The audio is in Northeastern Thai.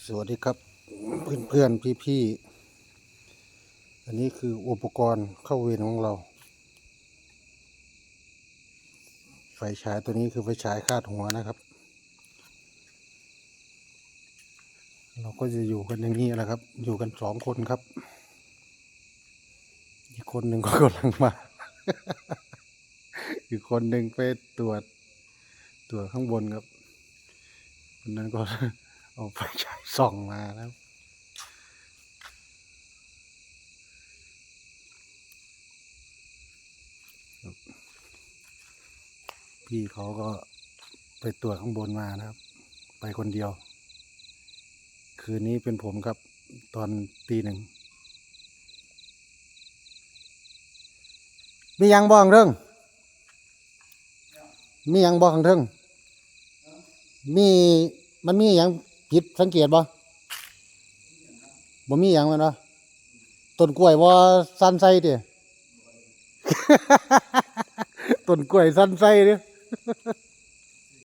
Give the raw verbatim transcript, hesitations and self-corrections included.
สวัสดีครับ เพื่อนๆ พี่ๆ อันนี้คืออุปกรณ์เข้าเวรของเรา ไฟฉายตัวนี้คือไฟฉายคาดหัวนะครับ เราก็จะอยู่กันอย่างนี้แหละครับ อยู่กันสองคนครับ อีกคนหนึ่งก็กำลังมา อีกคนหนึ่งไปตรวจ ตรวจข้างบนครับ คนนั้นก็ เอาไฟฉายส่องมานะครับ พี่เขาก็ไปตรวจข้างบนมานะครับ ไปคนเดียว คืนนี้เป็นผมครับ ตอนตีหนึ่ง มีหยังบ่ข้างเทิง มีหยังบ่ข้างเทิง มี มันมีหยังผิดสังเกตบ่ บ่มีหยังแม่นบ่ ต้นกล้วยบ่สั่นไส้ติ ต้นกล้วยสั่นไส้ติ เ